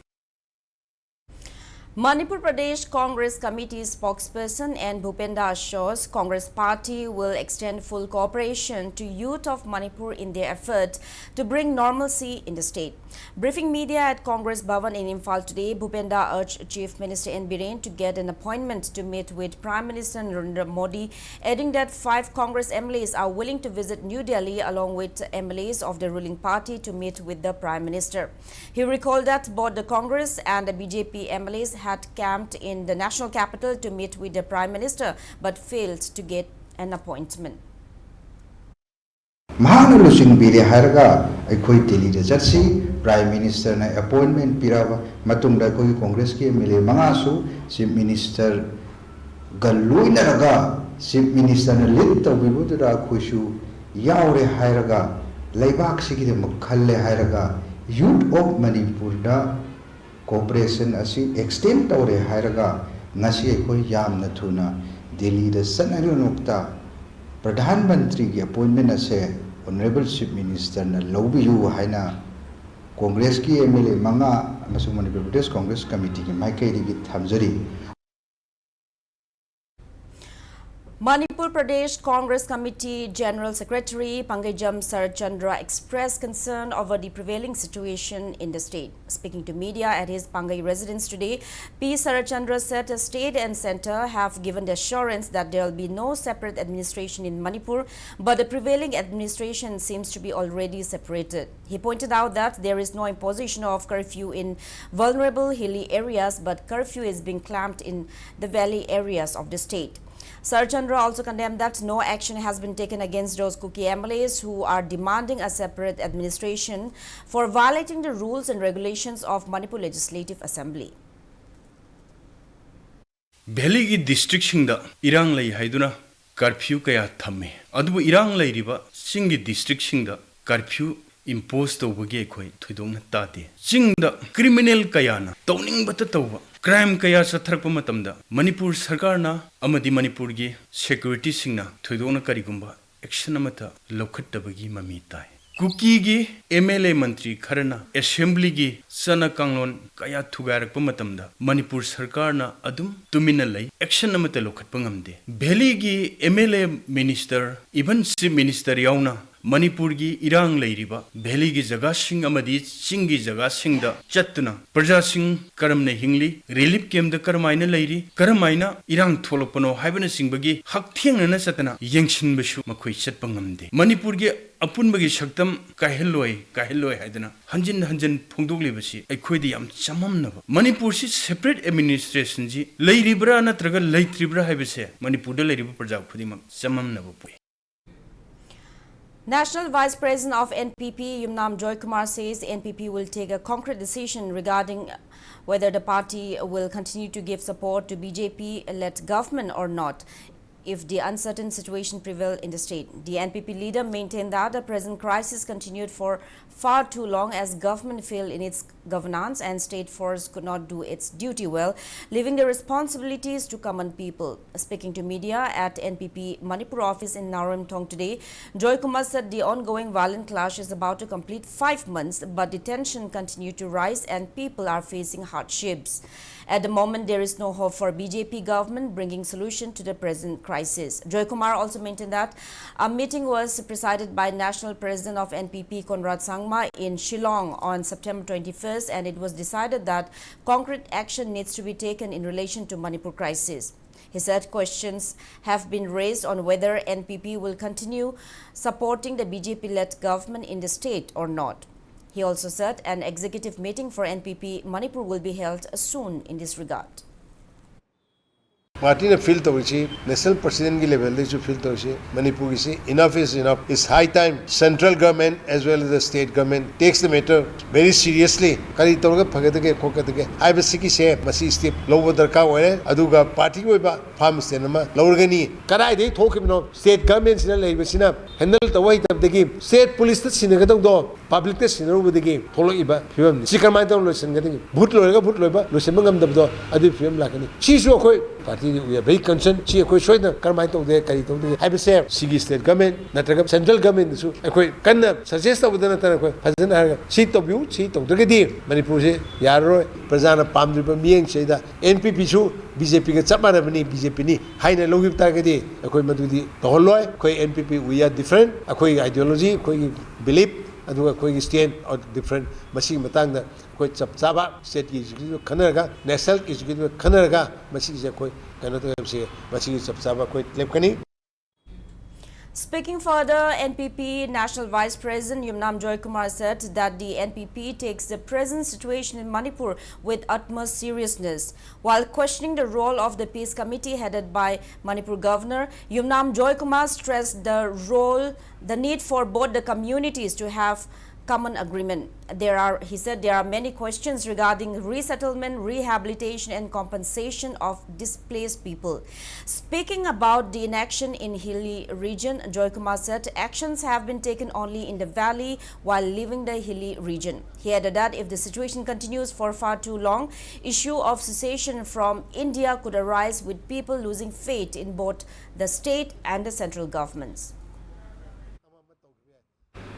Manipur Pradesh Congress Committee spokesperson N Bhupenda assures Congress party will extend full cooperation to youth of Manipur in their effort to bring normalcy in the state. Briefing media at Congress Bhavan in Imphal today, Bhupenda urged Chief Minister N Biren to get an appointment to meet with Prime Minister Narendra Modi, adding that five Congress M L As are willing to visit New Delhi along with M L As of the ruling party to meet with the Prime Minister. He recalled that both the Congress and the B J P M L As had camped in the national capital to meet with the Prime Minister but failed to get an appointment. ꯃꯍꯥꯛꯅ ꯆꯤꯡꯕꯤꯔꯦ ꯍꯥꯏꯔꯒ ꯑꯩꯈꯣꯏ ꯗꯤꯜꯂꯤꯗ ꯆꯠꯁꯤ꯫ Prime Ministerꯅ appointment ꯄꯤꯔꯛꯑꯕ ꯃꯇꯨꯡꯗ ꯑꯩꯈꯣꯏꯒꯤ Congressꯀꯤ M L A ꯃꯉꯥꯁꯨ Chief Ministerꯒ ꯂꯣꯏꯅꯔꯒ Chief Ministerꯅ lead ꯇꯧꯕꯤꯕꯗꯨꯗ ꯑꯩꯈꯣꯏꯁꯨ ꯌꯥꯎꯔꯦ ꯍꯥꯏꯔꯒ ꯂꯩꯕꯥꯛꯁꯤꯒꯤꯗꯃꯛ ꯈꯜꯂꯦ ꯍꯥꯏꯔꯒ Youth of Manipurꯗ cooperation ꯑꯁꯤ extend ꯇꯧꯔꯦ ꯍꯥꯏꯔꯒ ꯉꯁꯤ ꯑꯩꯈꯣꯏ ꯌꯥꯝꯅ ꯊꯨꯅ ꯗꯤꯜꯂꯤꯗ ꯆꯠꯅꯔꯤꯕꯃꯛꯇ ꯄ꯭ꯔꯙꯥꯟ ꯃꯟꯇ꯭ꯔꯤꯒꯤ appointment ꯑꯁꯦ Honourable Chief Ministerꯅ ꯂꯧꯕꯤꯌꯨ ꯍꯥꯏꯅ Congressꯀꯤ M L A ꯃꯉꯥ ꯑꯃꯁꯨꯡ ꯃꯅꯤꯄꯨꯔ ꯄ꯭ꯔꯗꯦꯁ Congress Committeeꯒꯤ ꯃꯥꯏꯀꯩꯗꯒꯤ ꯊꯝꯖꯔꯤ꯫ Manipur Pradesh Congress Committee General Secretary Pangeijam Saratchandra expressed concern over the prevailing situation in the state. Speaking to media at his Pangai residence today, P Saratchandra said the state and centre have given the assurance that there will be no separate administration in Manipur, but the prevailing administration seems to be already separated. He pointed out that there is no imposition of curfew in vulnerable hilly areas, but curfew is being clamped in the valley areas of the state. Saratchandra also condemned that no action has been taken against those Kuki M L As who are demanding a separate administration for violating the rules and regulations of Manipur Legislative Assembly. ꯚꯦꯂꯤꯒꯤ ꯗꯤꯁꯇ꯭ꯔꯤꯛꯁꯤꯡꯗ ꯏꯔꯥꯡ ꯂꯩ ꯍꯥꯏꯗꯨꯅ curfew ꯀꯌꯥ ꯊꯝꯃꯤ꯫ ꯑꯗꯨꯕꯨ ꯏꯔꯥꯡ ꯂꯩꯔꯤꯕ ꯆꯤꯡꯒꯤ ꯗꯤꯁꯇ꯭ꯔꯤꯛꯁꯤꯡꯗ curfew ꯏꯝꯄꯣꯁ ꯇꯧꯕꯒꯤ ꯑꯩꯈꯣꯏ ꯊꯣꯏꯗꯣꯛꯅ ꯇꯥꯗꯦ꯫ ꯆꯤꯡꯗ ꯀ꯭ꯔꯤꯃꯤꯅꯦꯜ ꯀꯌꯥꯅ ꯇꯧꯅꯤꯡꯕꯇ ꯇꯧꯕ ꯀ꯭ꯔꯥꯏꯝ ꯀꯌꯥ ꯆꯠꯊꯔꯛꯄ ꯃꯇꯝꯗ ꯃꯅꯤꯄꯨꯔ ꯁꯔꯀꯥꯔꯅ ꯑꯃꯗꯤ ꯃꯅꯤꯄꯨꯔꯒꯤ ꯁꯦꯀ꯭ꯌꯨꯔꯤꯇꯤꯁꯤꯡꯅ ꯊꯣꯏꯗꯣꯛꯅ ꯀꯔꯤꯒꯨꯝꯕ ꯑꯦꯛꯁꯟ ꯑꯃꯠꯇ ꯂꯧꯈꯠꯇꯕꯒꯤ ꯃꯃꯤ ꯇꯥꯏ꯫ ꯀꯨꯀꯤꯒꯤ ꯑꯦꯝ ꯑꯦꯜ ꯑꯦ ꯃꯟꯇ꯭ꯔꯤ ꯈꯔꯅ ꯑꯦꯁꯦꯝꯕ꯭ꯂꯤꯒꯤ ꯆꯠꯅ ꯀꯥꯡꯂꯣꯟ ꯀꯌꯥ ꯊꯨꯒꯥꯏꯔꯛꯄ ꯃꯇꯝꯗ ꯃꯅꯤꯄꯨꯔ ꯁꯔꯀꯥꯔꯅ ꯑꯗꯨꯝ ꯇꯨꯃꯤꯟꯅ ꯂꯩ, ꯑꯦꯛꯁꯟ ꯑꯃꯠꯇ ꯂꯧꯈꯠꯄ ꯉꯝꯗꯦ꯫ ꯚꯦꯂꯤꯒꯤ M L A minister, even chief minister ꯌꯥꯎꯅ ꯃꯅꯤꯄꯨꯔꯒꯤ ꯏꯔꯥꯡ ꯂꯩꯔꯤꯕ ꯚꯦꯂꯤꯒꯤ ꯖꯒꯥꯁꯤꯡ ꯑꯃꯗꯤ ꯆꯤꯡꯒꯤ ꯖꯒꯥꯁꯤꯡꯗ ꯆꯠꯇꯨꯅ ꯄ꯭ꯔꯖꯥꯁꯤꯡ ꯀꯔꯝꯅ ꯍꯤꯡꯂꯤ, ꯔꯤꯂꯤꯐ ꯀꯦꯝꯞꯇ ꯀꯔꯝꯍꯥꯏꯅ ꯂꯩꯔꯤ, ꯀꯔꯝꯍꯥꯏꯅ ꯏꯔꯥꯡ ꯊꯣꯛꯂꯛꯄꯅꯣ ꯍꯥꯏꯕꯅꯆꯤꯡꯕꯒꯤ ꯍꯛꯊꯦꯡꯅꯅ ꯆꯠꯇꯅ ꯌꯦꯡꯁꯤꯟꯕꯁꯨ ꯃꯈꯣꯏ ꯆꯠꯄ ꯉꯝꯗꯦ꯫ ꯃꯅꯤꯄꯨꯔꯒꯤ ꯑꯄꯨꯟꯕꯒꯤ ꯁꯛꯇꯝ ꯀꯥꯏꯍꯜꯂꯣꯏ, ꯀꯥꯏꯍꯜꯂꯣꯏ ꯍꯥꯏꯗꯅ ꯍꯟꯖꯤꯟ ꯍꯟꯖꯤꯟ ꯐꯣꯡꯗꯣꯛꯂꯤꯕꯁꯤ ꯑꯩꯈꯣꯏꯗ ꯌꯥꯝ ꯆꯃꯝꯅꯕ꯫ ꯃꯅꯤꯄꯨꯔꯁꯤ ꯁꯦꯄꯔꯦꯠ ꯑꯦꯗꯃꯤꯅꯤꯁꯇ꯭ꯔꯦꯁꯟꯁꯤ ꯂꯩꯔꯤꯕ꯭ꯔꯥ ꯅꯠꯇ꯭ꯔꯒ ꯂꯩꯇ꯭ꯔꯤꯕ꯭ꯔꯥ ꯍꯥꯏꯕꯁꯦ ꯃꯅꯤꯄꯨꯔꯗ ꯂꯩꯔꯤꯕ ꯄ꯭ꯔꯖꯥ ꯈꯨꯗꯤꯡꯃꯛ ꯆꯃꯝꯅꯕ ꯄꯣꯛꯏ꯫ National Vice President of N P P, Yumnam Joykumar, says N P P will take a concrete decision regarding whether the party will continue to give support to B J P-led government or not if the uncertain situation prevail in the state. The N P P leader maintained that the present crisis continued for far too long as government failed in its governance and state force could not do its duty well, leaving the responsibilities to common people. Speaking to media at N P P Manipur office in Naoremthong today, Joykumar said the ongoing violent clash is about to complete five months, but the tension continued to rise and people are facing hardships. At the moment, there is no hope for B J P government bringing solution to the present crisis. Joykumar also maintained that a meeting was presided by National President of N P P, Conrad Sangma, in Shillong on September twenty-first, and it was decided that concrete action needs to be taken in relation to Manipur crisis. He said questions have been raised on whether N P P will continue supporting the B J P-led government in the state or not. He also said an executive meeting for N P P Manipur will be held soon in this regard. ꯄꯥꯔꯇꯤꯅ feel ꯇꯧꯔꯤꯁꯤ, national ꯄ꯭ꯔꯁꯤꯗꯦꯟꯒꯤ ꯂꯦꯚꯦꯜꯗꯩꯁꯨ feel ꯇꯧꯔꯤꯁꯤ, ꯃꯅꯤꯄꯨꯔꯒꯤꯁꯤ enough is enough, it's high time central government as well as the state government takes the matter very seriously. ꯀꯔꯤ ꯇꯧꯔꯒ ꯐꯒꯗꯒꯦ ꯈꯣꯠꯀꯗꯒꯦ ꯍꯥꯏꯕꯁꯤꯒꯤꯁꯦ ꯃꯁꯤ step ꯂꯧꯕ ꯗꯔꯀꯥꯔ ꯑꯣꯏꯔꯦ꯫ ꯑꯗꯨꯒ ꯄꯥꯔꯇꯤꯒꯤ ꯑꯣꯏꯕ ꯐꯥꯔꯝ ꯁ꯭ꯇꯦꯟ ꯑꯃ ꯂꯧꯔꯒꯅꯤ꯫ ꯀꯗꯥꯏꯗꯒꯤ ꯊꯣꯛꯈꯤꯕꯅꯣ? ꯁ꯭ꯇꯦꯠ ꯒꯚꯔꯟꯃꯦꯟꯁꯤꯅ ꯂꯩꯔꯤꯕꯁꯤꯅ ꯍꯦꯟꯗꯜ ꯇꯧꯕ ꯍꯩꯇꯕꯗꯒꯤ ꯁ꯭ꯇꯦꯠ ꯄꯨꯂꯤꯁꯇ ꯁꯤꯟꯅꯒꯗꯧꯗꯣ ꯄꯕ꯭ꯂꯤꯛꯇ ꯁꯤꯟꯅꯔꯨꯕꯗꯒꯤ ꯊꯣꯛꯂꯛꯏꯕ ꯐꯤꯕꯝꯅꯤ꯫ ꯁꯤ ꯀꯔꯝꯍꯥꯏꯅ ꯇꯧꯔꯒ ꯂꯣꯏꯁꯤꯟꯒꯗꯒꯦ? ꯚꯣꯠ ꯂꯣꯏꯔꯒ ꯚꯣꯠ ꯂꯣꯏꯕ ꯂꯣꯏꯁꯤꯟꯕ ꯉꯝꯗꯕꯗꯣ ꯑꯗꯨꯒꯤ ꯐꯤꯕꯝ ꯂꯥꯛꯀꯅꯤ꯫ ꯁꯤꯁꯨ ꯑꯩꯈꯣꯏ ꯄꯥꯔꯇꯤꯗꯤ we are very concerned꯫ ꯁꯤ ꯑꯩꯈꯣꯏ ꯁꯣꯏꯗꯅ ꯀꯔꯝꯍꯥꯏꯅ ꯇꯧꯗꯦ, ꯀꯔꯤ ꯇꯧꯗꯦ ꯍꯥꯏꯕꯁꯦ ꯁꯤꯒꯤ ꯁ꯭ꯇꯦꯠ ꯒꯚꯔꯟꯃꯦꯟ ꯅꯠꯇ꯭ꯔꯒ ꯁꯦꯟꯇ꯭ꯔꯦꯜ ꯒꯚꯔꯟꯃꯦꯟꯗꯁꯨ ꯑꯩꯈꯣꯏ ꯀꯟꯅ ꯁꯖꯦꯁ ꯇꯧꯕꯗ ꯅꯠꯇꯅ ꯑꯩꯈꯣꯏ ꯐꯖꯅ ꯍꯥꯏꯔꯒ ꯁꯤ ꯇꯧꯕꯤꯌꯨ, ꯁꯤ ꯇꯧꯗ꯭ꯔꯒꯗꯤ ꯃꯅꯤꯄꯨꯔꯁꯦ ꯌꯥꯔꯔꯣꯏ꯫ ꯄ꯭ꯔꯖꯥꯅ ꯄꯥꯝꯗ꯭ꯔꯤꯕ ꯃꯤꯠꯌꯦꯡꯁꯤꯗꯩꯗ ꯑꯦꯟ ꯄꯤ ꯄꯤꯁꯨ ꯕꯤ ꯖꯦ ꯄꯤꯒ ꯆꯞ ꯃꯥꯟꯅꯕꯅꯤ, ꯕꯤ ꯖꯦ ꯄꯤꯅꯤ ꯍꯥꯏꯅ ꯂꯧꯈꯤꯕ ꯇꯥꯔꯒꯗꯤ ꯑꯩꯈꯣꯏ ꯃꯗꯨꯗꯤ ꯇꯧꯍꯜꯂꯣꯏ꯫ ꯑꯩꯈꯣꯏ N P P, we are different꯫ ꯑꯩꯈꯣꯏꯒꯤ ideology, ꯑꯩꯈꯣꯏꯒꯤ belief, ꯑꯗꯨꯒ ꯑꯩꯈꯣꯏꯒꯤ stand are different꯫ ꯃꯁꯤꯒꯤ ꯃꯇꯥꯡꯗ ꯑꯩꯈꯣꯏ ꯆꯞ ꯆꯥꯕ ꯁ꯭ꯇꯦꯠꯀꯤ ꯑꯦꯛꯖꯤꯀ꯭ꯌꯨꯇꯤꯚ ꯈꯟꯅꯔꯒ, ꯅꯦꯁꯅꯦꯜ ꯑꯦꯛꯖꯤꯀ꯭ꯌꯨꯇꯤꯚ ꯈꯟꯅꯔꯒ ꯃꯁꯤꯒꯤꯁꯦ ꯑꯩꯈꯣꯏ ꯀꯩꯅꯣ ꯇꯧꯁꯦ, ꯃꯁꯤꯒꯤ ꯆꯞ ꯆꯥꯕ ꯑꯩꯈꯣꯏ ꯂꯦꯞꯀꯅꯤ꯫ Speaking further, N P P National Vice President Yumnam Joykumar said that the N P P takes the present situation in Manipur with utmost seriousness. While questioning the role of the Peace Committee headed by Manipur Governor, Yumnam Joykumar stressed the role, the need for both the communities to have common agreement. There are, he said, there are many questions regarding resettlement, rehabilitation, and compensation of displaced people. Speaking about the inaction in Hilli region, Joykumar said actions have been taken only in the valley while leaving the hilly region. He added that if the situation continues for far too long, issue of secession from India could arise, with people losing faith in both the state and the central governments.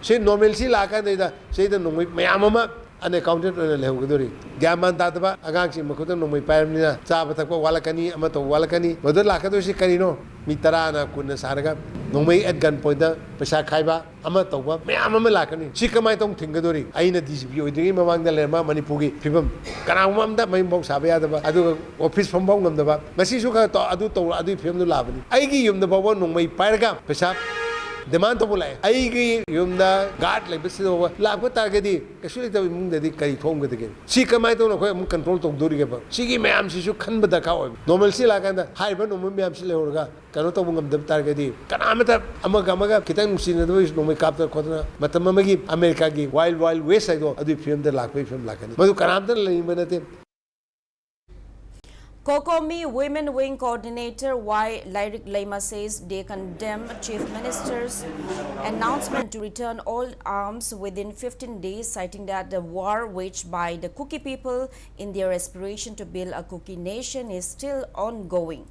ꯁꯤ ꯅꯣꯔꯃꯦꯜꯁꯤ ꯂꯥꯛꯑꯀꯥꯟꯗꯩꯗ ꯁꯤꯗ ꯅꯣꯡꯃꯩ ꯃꯌꯥꯝ ꯑꯃ ꯑꯟꯑꯦꯀꯥꯎꯟꯇꯦꯠ ꯑꯣꯏꯅ ꯂꯩꯍꯧꯒꯗꯧꯔꯤ꯫ ꯒ꯭ꯌꯥꯟ ꯃꯥꯟ ꯇꯥꯗꯕ ꯑꯉꯥꯡꯁꯤꯡ ꯃꯈꯨꯠꯇ ꯅꯣꯡꯃꯩ ꯄꯥꯏꯔꯕꯅꯤꯅ ꯆꯥꯕ ꯊꯛꯄ ꯋꯥꯠꯂꯛꯀꯅꯤ, ꯑꯃ ꯇꯧꯕ ꯋꯥꯠꯂꯛꯀꯅꯤ꯫ ꯃꯗꯨꯗ ꯂꯥꯛꯀꯗꯣꯏꯁꯤ ꯀꯔꯤꯅꯣ? ꯃꯤ ꯇꯔꯥꯅ ꯀꯨꯟꯅ ꯁꯥꯔꯒ ꯅꯣꯡꯃꯩ ꯑꯦꯠ ꯒꯟ ꯄꯣꯏꯟꯗ ꯄꯩꯁꯥ ꯈꯥꯏꯕ ꯑꯃ ꯇꯧꯕ ꯃꯌꯥꯝ ꯑꯃ ꯂꯥꯛꯀꯅꯤ꯫ ꯁꯤ ꯀꯃꯥꯏꯅ ꯇꯧꯅ ꯊꯤꯡꯒꯗꯧꯔꯤ? ꯑꯩꯅ ꯗꯤ ꯖꯤ ꯄꯤ ꯑꯣꯏꯗ꯭ꯔꯤꯉꯩ ꯃꯃꯥꯡꯗ ꯂꯩꯔꯝꯕ ꯃꯅꯤꯄꯨꯔꯒꯤ ꯐꯤꯕꯝ, ꯀꯅꯥꯒꯨꯝꯕ ꯑꯝꯇ ꯃꯌꯨꯝꯐꯥꯎ ꯁꯥꯕ ꯌꯥꯗꯕ, ꯑꯗꯨꯒ ꯑꯣꯐꯤꯁ ꯐꯝꯐꯥꯎ ꯉꯝꯗꯕ, ꯉꯁꯤꯁꯨ ꯈꯔ ꯇꯧ-, ꯑꯗꯨ ꯇꯧꯔ ꯑꯗꯨꯒꯤ ꯐꯤꯕꯝꯗꯨ ꯂꯥꯛꯑꯕꯅꯤ꯫ ꯑꯩꯒꯤ ꯌꯨꯝꯗ ꯐꯥꯎꯕ ꯅꯣꯡꯃꯩ ꯄꯥꯏꯔꯒ ꯄꯩꯁꯥ ꯗꯤꯃꯥꯟ ꯇꯧꯕ ꯂꯥꯛꯑꯦ꯫ ꯑꯩꯒꯤ ꯌꯨꯝꯗ ꯒꯥꯔꯗ ꯂꯩꯕꯁꯤꯗ ꯐꯥꯎꯕ ꯂꯥꯛꯄ ꯇꯥꯔꯒꯗꯤ ꯀꯩꯁꯨ ꯂꯩꯇꯕ ꯏꯃꯨꯡꯗꯗꯤ ꯀꯔꯤ ꯊꯣꯛꯑꯝꯒꯗꯒꯦ? ꯁꯤ ꯀꯃꯥꯏꯅ ꯇꯧꯅ ꯑꯩꯈꯣꯏ ꯑꯃꯨꯛ ꯀꯟꯇ꯭ꯔꯣꯜ ꯇꯧꯗꯣꯔꯤꯒꯦꯕ? ꯁꯤꯒꯤ ꯃꯌꯥꯝꯁꯤꯁꯨ ꯈꯟꯕ ꯗꯔꯀꯥꯔ ꯑꯣꯏꯕ꯫ ꯅꯣꯔꯃꯦꯜꯁꯤ ꯂꯥꯛꯑꯀꯥꯟꯗ ꯍꯥꯏꯔꯤꯕ ꯅꯣꯔꯃꯦꯜ ꯃꯌꯥꯝꯁꯤ ꯂꯩꯍꯧꯔꯒ ꯀꯩꯅꯣ ꯇꯧꯕ ꯉꯝꯗꯕ ꯇꯥꯔꯒꯗꯤ ꯀꯅꯥꯃꯇ ꯑꯃꯒ ꯑꯃꯒ ꯈꯤꯇꯪ ꯅꯨꯡꯁꯤꯅꯗꯕ ꯅꯣꯡꯃꯩ ꯀꯥꯞꯇꯅ ꯈꯣꯠꯇꯅ ꯃꯇꯝ ꯑꯃꯒꯤ ꯑꯃꯦꯔꯤꯀꯥꯒꯤ ꯋꯥꯏꯜ ꯋꯥꯏꯜ ꯋꯦꯁ ꯍꯥꯏꯗꯣ ꯑꯗꯨꯒꯤ ꯐꯤꯕꯝꯗ ꯂꯥꯛꯄꯒꯤ ꯐꯤꯕꯝ ꯂꯥꯛꯀꯅꯤ꯫ ꯃꯗꯨ ꯀꯅꯥꯝꯇꯅ ꯂꯩꯅꯤꯡꯕ ꯅꯠꯇꯦ꯫ COCOMI Women Wing Coordinator Y Lairik Leima says they condemn Chief Minister's announcement to return all arms within fifteen days, citing that the war waged by the Kuki people in their aspiration to build a Kuki nation is still ongoing.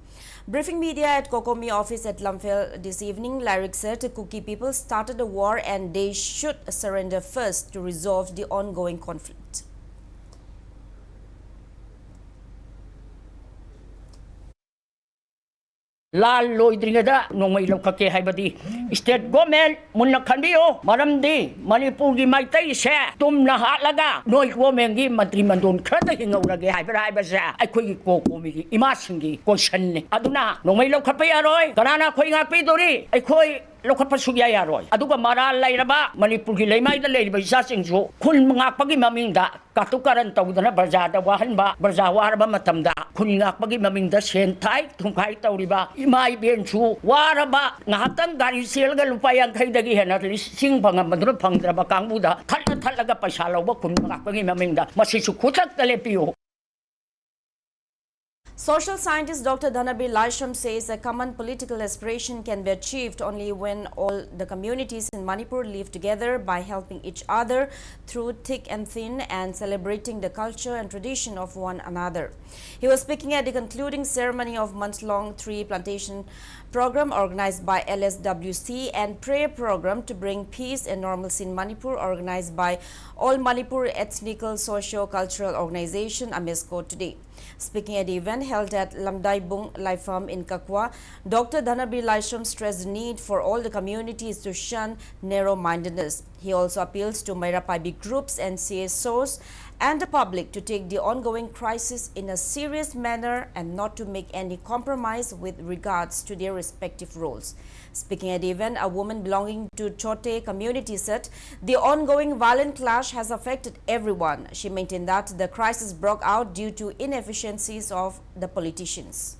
Briefing media at COCOMI office at Lamphel this evening, Lairik said Kuki people started a war and they should surrender first to resolve the ongoing conflict. ꯂꯥꯜ ꯂꯣꯏꯗ꯭ꯔꯤꯉꯩꯗ ꯅꯣꯡꯃꯩ ꯂꯧꯈꯠꯀꯦ ꯍꯥꯏꯕꯗꯤ state government ꯃꯨꯟꯅ ꯈꯟꯕꯤꯌꯨ꯫ ꯃꯔꯝꯗꯤ ꯃꯅꯤꯄꯨꯔꯒꯤ ꯃꯩꯇꯩꯁꯦ ꯇꯨꯝꯅ ꯍꯥꯠꯂꯒ ꯅꯣꯏ ꯒꯣꯔꯃꯦꯟꯒꯤ ꯃꯟꯇ꯭ꯔꯤ ꯃꯟꯗꯣꯟ ꯈꯔꯗ ꯍꯤꯡꯍꯧꯔꯒꯦ ꯍꯥꯏꯕ꯭ꯔꯥ ꯍꯥꯏꯕꯁꯦ ꯑꯩꯈꯣꯏꯒꯤ ꯀꯣꯀꯣꯃꯤꯒꯤ ꯏꯃꯥꯁꯤꯡꯒꯤ ꯀꯣꯏꯁꯟꯅꯤ꯫ ꯑꯗꯨꯅ ꯅꯣꯡꯃꯩ ꯂꯧꯈꯠꯄ ꯌꯥꯔꯣꯏ꯫ ꯀꯅꯥꯅ ꯑꯩꯈꯣꯏ ꯉꯥꯛꯄꯤꯗꯣꯔꯤ? ꯑꯩꯈꯣꯏ ꯂꯧꯈꯠꯄ ꯁꯨꯛꯌꯥ ꯌꯥꯔꯣꯏ꯫ ꯑꯗꯨꯒ ꯃꯔꯥꯜ ꯂꯩꯔꯕ ꯃꯅꯤꯄꯨꯔꯒꯤ ꯂꯩꯃꯥꯏꯗ ꯂꯩꯔꯤꯕ ꯏꯆꯥꯁꯤꯡꯁꯨ ꯈꯨꯟ ꯉꯥꯛꯄꯒꯤ ꯃꯃꯤꯡꯗ ꯀꯥꯇꯨ ꯀꯥꯔꯟ ꯇꯧꯗꯅ ꯄ꯭ꯔꯖꯥꯗ ꯋꯥꯍꯟꯕ, ꯄ꯭ꯔꯖꯥ ꯋꯥꯔꯕ ꯃꯇꯝꯗ ꯈꯨꯟ ꯉꯥꯛꯄꯒꯤ ꯃꯃꯤꯡꯗ ꯁꯦꯟ ꯊꯥꯏ ꯊꯨꯝꯈꯥꯏ ꯇꯧꯔꯤꯕ ꯏꯃꯥ ꯏꯕꯦꯟꯁꯨ ꯋꯥꯔꯕ, ꯉꯥꯏꯍꯥꯛꯇꯪ ꯒꯥꯔꯤ ꯆꯦꯜꯂꯒ ꯂꯨꯄꯥ ꯌꯥꯡꯈꯩꯗꯒꯤ ꯍꯦꯟꯅ ꯂꯤꯁꯤꯡ ꯐꯪꯉꯝꯕꯗꯨꯅ ꯐꯪꯗ꯭ꯔꯕ ꯀꯥꯡꯕꯨꯗ ꯊꯠꯂ ꯊꯠꯂꯒ ꯄꯩꯁꯥ ꯂꯧꯕ ꯈꯨꯟ ꯉꯥꯛꯄꯒꯤ ꯃꯃꯤꯡꯗ, ꯃꯁꯤꯁꯨ ꯈꯨꯗꯛꯇ ꯂꯦꯞꯄꯤꯌꯨ꯫ Social scientist Doctor Dhanabir Laishram says a common political aspiration can be achieved only when all the communities in Manipur live together by helping each other through thick and thin and celebrating the culture and tradition of one another. He was speaking at the concluding ceremony of months-long tree plantation program organized by L S W C and prayer program to bring peace and normalcy in Manipur organized by All Manipur Ethnical Socio-Cultural Organization, AMESCO, today. Speaking at the event held at Lamdaibung Laifam in Kakwa, Doctor Dhanabir Laishram stressed the need for all the communities to shun narrow-mindedness. He also appeals to Meira Paibi groups and C S Os and the public to take the ongoing crisis in a serious manner and not to make any compromise with regards to their respective roles. Speaking at the event, a woman belonging to Chote community said the ongoing violent clash has affected everyone. She maintained that the crisis broke out due to inefficiencies of the politicians.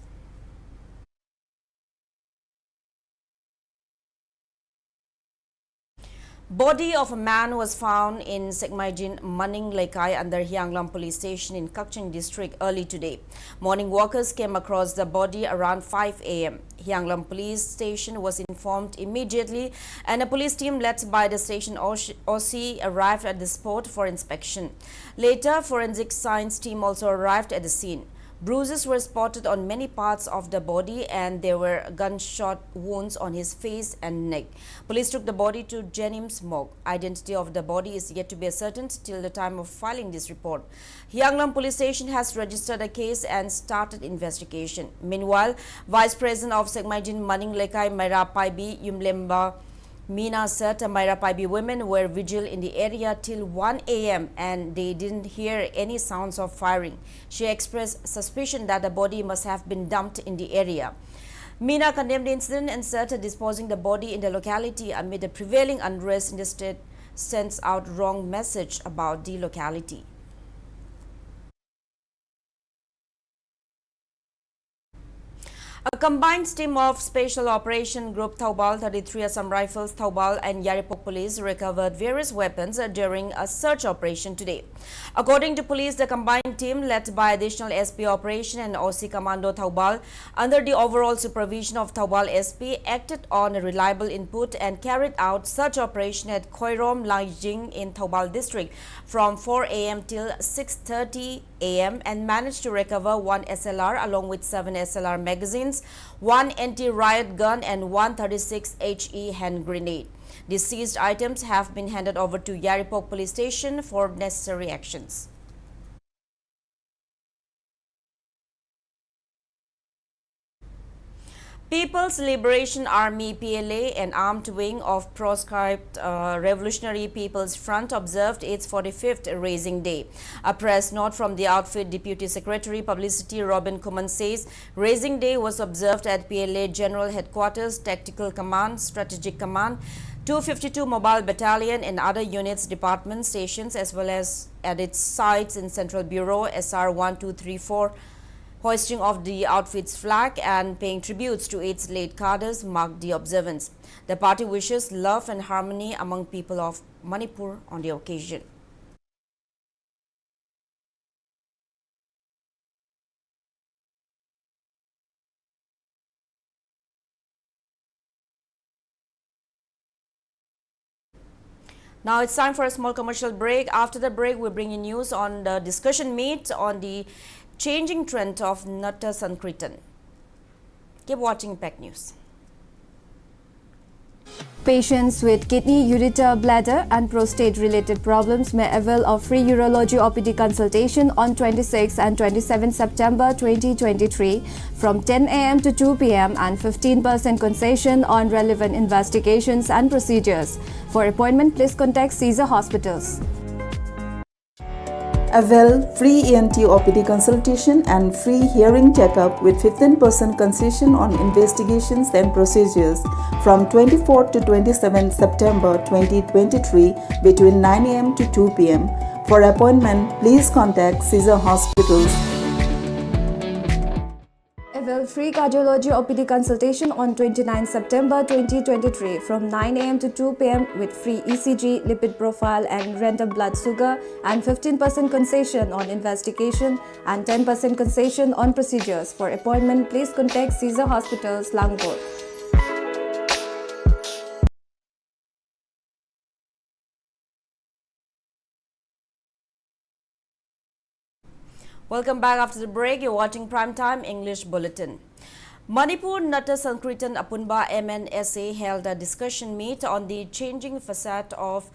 Body of a man was found in Sekmaijin Maning Leikai under Hianglam Police Station in Kakching District early today. Morning workers came across the body around five a m. Hianglam Police Station was informed immediately, and a police team led by the station O C arrived at the spot for inspection. Later, forensic science team also arrived at the scene. Bruises were spotted on many parts of the body, and there were gunshot wounds on his face and neck. Police took the body to JNIMS morgue. Identity of the body is yet to be ascertained till the time of filing this report. Hianglam Police Station has registered a case and started investigation. Meanwhile, Vice President of Sekmaijin Maning Leikai, Meira Paibi Yumlemba Mina said Meira Paibi women were vigil in the area till one a m and they didn't hear any sounds of firing. She expressed suspicion that the body must have been dumped in the area. MENA condemned the incident and said disposing the body in the locality amid the prevailing unrest in the state sends out wrong message about the locality. A combined team of Special Operation Group Thoubal, thirty-three Assam Rifles Thoubal and Yairipok Police recovered various weapons during a search operation today. According to police, the combined team, led by Additional S P Operation and O C Commando Thoubal, under the overall supervision of Thoubal S P, acted on a reliable input and carried out search operation at Khoirom Laijing in Thoubal district from four a m till six thirty a m and managed to recover one S L R along with seven S L R magazines, one anti-riot gun and one thirty-six H E hand grenade. The seized items have been handed over to Yairipok Police Station for necessary actions. People's Liberation Army, P L A, an armed wing of proscribed, uh, Revolutionary People's Front, observed its forty-fifth Raising Day. A press note from the outfit Deputy Secretary Publicity Robin Khuman says Raising Day was observed at P L A General Headquarters, Tactical Command, Strategic Command, two fifty-two Mobile Battalion and other units, department stations, as well as at its sites in Central Bureau, S R one two three four. Hoisting of the outfit's flag and paying tributes to its late cadres marked the observance. The party wishes love and harmony among people of Manipur on the occasion. Now it's time for a small commercial break. After the break, we bring you news on the discussion meet on the changing trend of Natya Sankirtan. Keep watching Impact News. Patients with kidney, ureter, bladder, and prostate related problems may avail of free urology O P D consultation on twenty-six and twenty-seven September twenty twenty-three from ten a m to two p m and fifteen percent concession on relevant investigations and procedures. For appointment, please contact Caesar Hospitals. Avail free E N T O P D consultation and free hearing checkup with fifteen percent concession on investigations and procedures from twenty-fourth to twenty-seventh September twenty twenty-three between nine a m to two p m. For appointment, please contact Caesar Hospitals. Avail free cardiology O P D consultation on twenty-ninth September twenty twenty-three from nine a m to two p m with free E C G, lipid profile, and random blood sugar, and fifteen percent concession on investigation and ten percent concession on procedures. For appointment, please contact Caesar Hospitals, Langpur. Welcome back after the break. You're watching Prime Time English Bulletin. Manipur Natya Sankirtan Apunba M N S A held a discussion meet on the changing facade of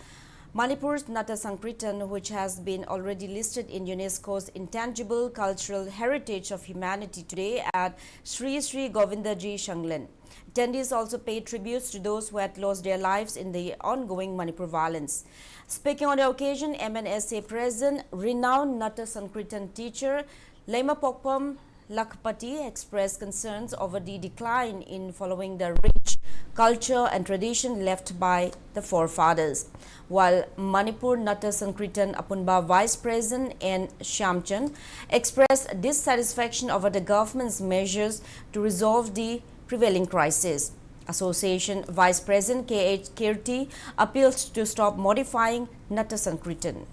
Manipur's Natya Sankirtan, which has been already listed in UNESCO's Intangible Cultural Heritage of Humanity today at Sri Sri Govindaji Shanglin. Attendees also paid tributes to those who had lost their lives in the ongoing Manipur violence. Speaking on the occasion, M N S A President, renowned Natya Sankirtan teacher Leimapokpam Lakhpati expressed concerns over the decline in following the rich culture and tradition left by the forefathers, while Manipur Natya Sankirtan Apunba Vice President N Shyamchand expressed dissatisfaction over the government's measures to resolve the prevailing crisis. Association Vice President K H Kirti appealed to stop modifying Natya Sankirtan.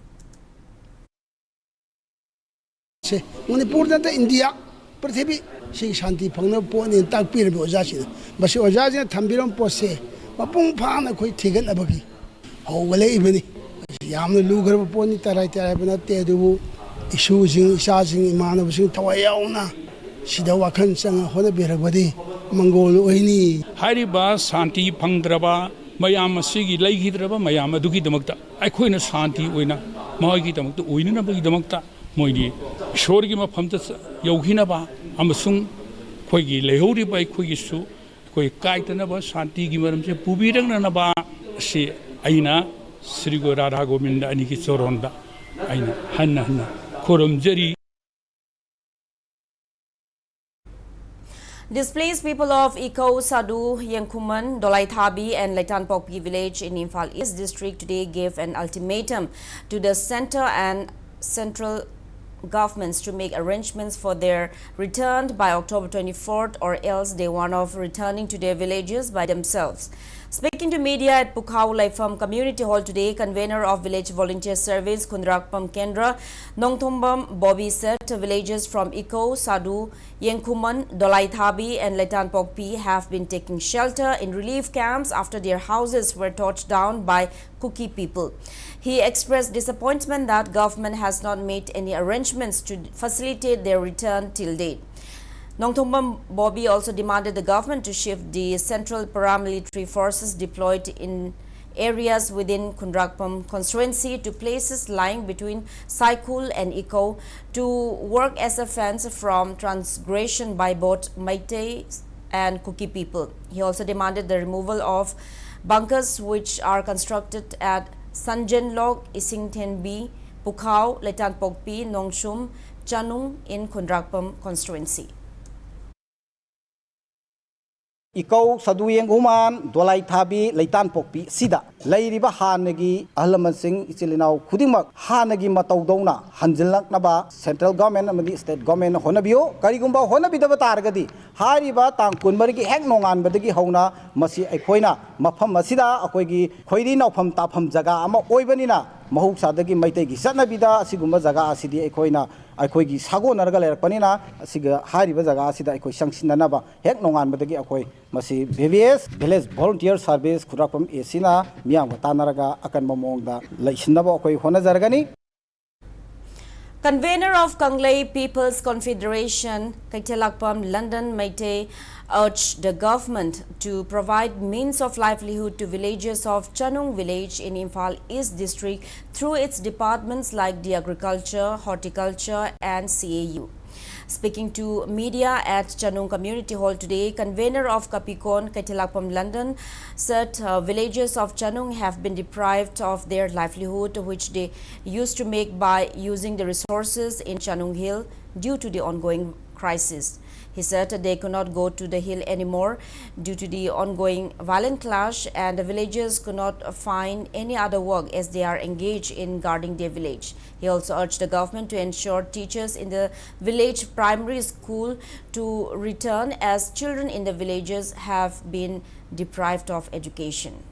ꯁꯦ ꯃꯅꯤꯄꯨꯔꯗ ꯅꯠꯇ India, ꯄ꯭ꯔꯤꯊꯤꯕꯤ ꯁꯤꯒꯤ ꯁꯥꯟꯇꯤ ꯐꯪꯅꯕ ꯄꯣꯠꯅꯦꯅ ꯇꯥꯛꯄꯤꯔꯝꯃꯤ ꯑꯣꯖꯥꯁꯤꯡꯅ꯫ ꯃꯁꯤ ꯑꯣꯖꯥꯁꯤꯅ ꯊꯝꯕꯤꯔꯝꯕ ꯄꯣꯠꯁꯦ ꯃꯄꯨꯡ ꯐꯥꯅ ꯑꯩꯈꯣꯏ ꯊꯤꯒꯠꯅꯕꯒꯤ ꯍꯧꯒꯠꯂꯛꯏꯕꯅꯤ꯫ ꯌꯥꯝꯅ ꯂꯨꯈ꯭ꯔꯕ ꯄꯣꯠꯅꯤ, ꯇꯔꯥꯏ ꯇꯔꯥꯏꯕ ꯅꯠꯇꯦ꯫ ꯑꯗꯨꯕꯨ ꯏꯁꯨꯁꯤꯡ, ꯏꯆꯥꯁꯤꯡ, ꯏꯃꯥꯟꯅꯕꯁꯤꯡ ꯊꯋꯥꯏ ꯌꯥꯎꯅ ꯁꯤꯗ ꯋꯥꯈꯜ ꯆꯪꯅ ꯍꯣꯠꯅꯕꯤꯔꯛꯄꯗꯤ ꯃꯪꯒꯣꯜ ꯑꯣꯏꯅꯤ꯫ ꯍꯥꯏꯔꯤꯕ ꯁꯥꯟꯇꯤ ꯐꯪꯗ꯭ꯔꯕ ꯃꯌꯥꯝ ꯑꯁꯤꯒꯤ, ꯂꯩꯈꯤꯗ꯭ꯔꯕ ꯃꯌꯥꯝ ꯑꯗꯨꯒꯤꯗꯃꯛꯇ ꯑꯩꯈꯣꯏꯅ ꯁꯥꯟꯇꯤ ꯑꯣꯏꯅ ꯃꯈꯣꯏꯒꯤꯗꯃꯛꯇ ꯑꯣꯏꯅꯅꯕꯒꯤꯗꯃꯛꯇ ꯃꯣꯏꯒꯤ ꯏꯁꯣꯔꯒꯤ ꯃꯐꯝꯗ ꯌꯧꯈꯤꯅꯕ ꯑꯃꯁꯨꯡ ꯑꯩꯈꯣꯏꯒꯤ ꯂꯩꯍꯧꯔꯤꯕ ꯑꯩꯈꯣꯏꯒꯤꯁꯨ ꯑꯩꯈꯣꯏ ꯀꯥꯏꯗꯅꯕ ꯁꯥꯟꯇꯤꯒꯤ ꯃꯔꯝꯁꯦ ꯄꯨꯕꯤꯔꯛꯅꯅꯕ ꯑꯁꯤ ꯑꯩꯅ ꯁ꯭ꯔꯤ ꯒꯣ ꯔꯥꯙꯥ ꯒꯣꯕꯤꯟꯗ ꯑꯅꯤꯒꯤ ꯆꯣꯔꯣꯟꯗ ꯑꯩꯅ ꯍꯟꯅ ꯍꯟꯅ ꯈꯨꯔꯨꯝꯖꯔꯤ꯫ Displaced people of Iko, Sadu, Yengkhuman, Dolaithabi and Leitanpokpi village in Imphal East district today gave an ultimatum to the center and central governments to make arrangements for their return by October twenty-fourth, or else they warn of returning to their villages by themselves. Speaking to media at Pukhao Laifam Community Hall today, convener of Village Volunteer Service, Khundrakpam Kendra, Nongthombam Bobby said villagers from Iko, Sadu, Yengkhuman, Dolaithabi and Leitanpokpi have been taking shelter in relief camps after their houses were torched down by Kuki people. He expressed disappointment that government has not made any arrangements to facilitate their return till date. Nongthombam Bobby also demanded the government to shift the central paramilitary forces deployed in areas within Khundrakpam constituency to places lying between Saikul and Iko to work as a fence from transgression by both Meitei and Kuki people. He also demanded the removal of bunkers which are constructed at Sanjenlok, Isingthenbi, Pukhao, Leitanpokpi, Nongshum, Chanung in Khundrakpam constituency. ꯏꯀꯧ ꯁꯗꯨ ꯌꯦꯡꯒꯨꯃꯥꯟ ꯗꯣꯂꯥꯏ ꯊꯥꯕꯤ ꯂꯩꯇꯥꯟ ꯄꯣꯛꯄꯤ ꯑꯁꯤꯗ ꯂꯩꯔꯤꯕ ꯍꯥꯟꯅꯒꯤ ꯑꯍꯜ ꯂꯃꯟꯁꯤꯡ, ꯏꯆꯤꯜ ꯏꯅꯥꯎ ꯈꯨꯗꯤꯡꯃꯛ ꯍꯥꯟꯅꯒꯤ ꯃꯇꯧꯗꯧꯅ ꯍꯟꯖꯤꯜꯂꯛꯅꯕ central government ꯑꯃꯗꯤ state government ꯍꯣꯠꯅꯕꯤꯌꯨ꯫ ꯀꯔꯤꯒꯨꯝꯕ ꯍꯣꯠꯅꯕꯤꯗꯕ ꯇꯥꯔꯒꯗꯤ ꯍꯥꯏꯔꯤꯕ ꯇꯥꯡ ꯀꯨꯟꯃꯔꯤꯒꯤ ꯍꯦꯛ ꯅꯣꯡꯉꯥꯟꯕꯗꯒꯤ ꯍꯧꯅ ꯃꯁꯤ ꯑꯩꯈꯣꯏꯅ ꯃꯐꯝ ꯑꯁꯤꯗ ꯑꯩꯈꯣꯏꯒꯤ ꯈꯣꯏꯔꯤ ꯅꯥꯎꯐꯝ ꯇꯥꯐꯝ ꯖꯒꯥ ꯑꯃ ꯑꯣꯏꯕꯅꯤꯅ ꯃꯍꯧꯁꯥꯗꯒꯤ ꯃꯩꯇꯩꯒꯤ ꯆꯠꯅꯕꯤꯗ ꯑꯁꯤꯒꯨꯝꯕ ꯖꯒꯥ ꯑꯁꯤꯗꯤ ꯑꯩꯈꯣꯏꯅ ꯑꯩꯈꯣꯏꯒꯤ ꯁꯥꯒꯣꯟꯅꯔꯒ ꯂꯩꯔꯛꯄꯅꯤꯅ ꯑꯁꯤꯒ ꯍꯥꯏꯔꯤꯕ ꯖꯒꯥ ꯑꯁꯤꯗ ꯑꯩꯈꯣꯏ ꯆꯪꯁꯤꯟꯅꯅꯕ ꯍꯦꯛ ꯅꯣꯡꯉꯥꯟꯕꯗꯒꯤ ꯑꯩꯈꯣꯏ ꯃꯁꯤ V V S Village Volunteer Service Khundrakpam A Cꯅ ꯃꯤꯌꯥꯝꯒ ꯇꯥꯟꯅꯔꯒ ꯑꯀꯟꯕ ꯃꯑꯣꯡꯗ ꯂꯩꯁꯤꯟꯅꯕ ꯑꯩꯈꯣꯏ ꯍꯣꯠꯅꯖꯔꯒꯅꯤ꯫ Convener of Kanglei People's Confederation, Keithelakpam London Meitei, urged the government to provide means of livelihood to villagers of Chanung village in Imphal East district through its departments like the agriculture, horticulture and C A U. Speaking to media at Chanung Community Hall today, convener of Kapikon, Keithelakpam London, said, uh, villagers of Chanung have been deprived of their livelihood, which they used to make by using the resources in Chanung Hill, due to the ongoing crisis. He said they could not go to the hill anymore due to the ongoing violent clash, and the villagers could not find any other work as they are engaged in guarding their village. He also urged the government to ensure teachers in the village primary school to return, as children in the villages have been deprived of education.